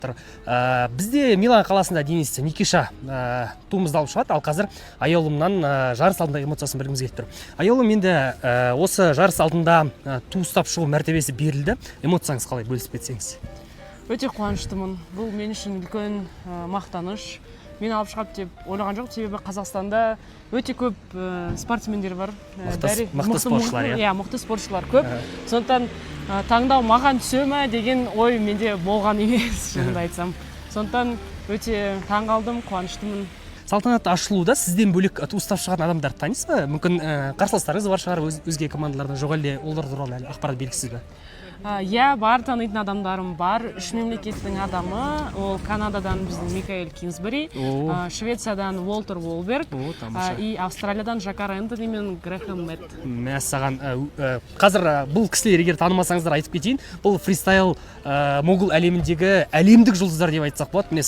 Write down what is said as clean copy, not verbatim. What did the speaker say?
Тұр. Бізде Милан қаласында Денис Никиша туымызды алып шығады. Ал қазір Аяулымнан жарыс алдындағы эмоциясын білгіміз келіп тұр. Аяулым, енді осы жарыс алдында ту ұстап шығу мәртебесі берілді. Эмоцияңыз қалай, бөлісіп кетсеңіз? Өте қуаныштымын. Бұл мен үшін үлкен мақтаныш. Мен алып шығады деп ойлаған жоқ, себебі Қазақстанда өте көп спортсмендер бар. Мықты спортшылар, иә? Иә, мықты спортшылар көп. Сондықтан таңдау маған түсе ме деген ой менде болған емес, шынымды айтсам. Сондықтан өте таңғалдым, қуаныштымын. Салтанатты ашылуда сізден бөлек ту ұстап шығатын адамдарды танисыз ба? Мүмкін, қарсыластарыңыз бар шығар өзге командалардан? Жоқ әлде олар туралы әлі ақпарат белгісіз бе? Иә, бар, танитын адамдарым бар. Үш мемлекеттің адамы. Ол Канададан біздің Микаэль Кингсбери, Швециядан Уолтер Уолберг О, тамаша. и Австралиядан Жакар Энтони мен Грэхэм Мэтт. Мәссаған! Қазір бұл кісілер, егер танымасаңыздар, айтып кетейін, бұл фристайл могул әлеміндегі әлемдік жұлдыздар деп айтсақ болады. Міне.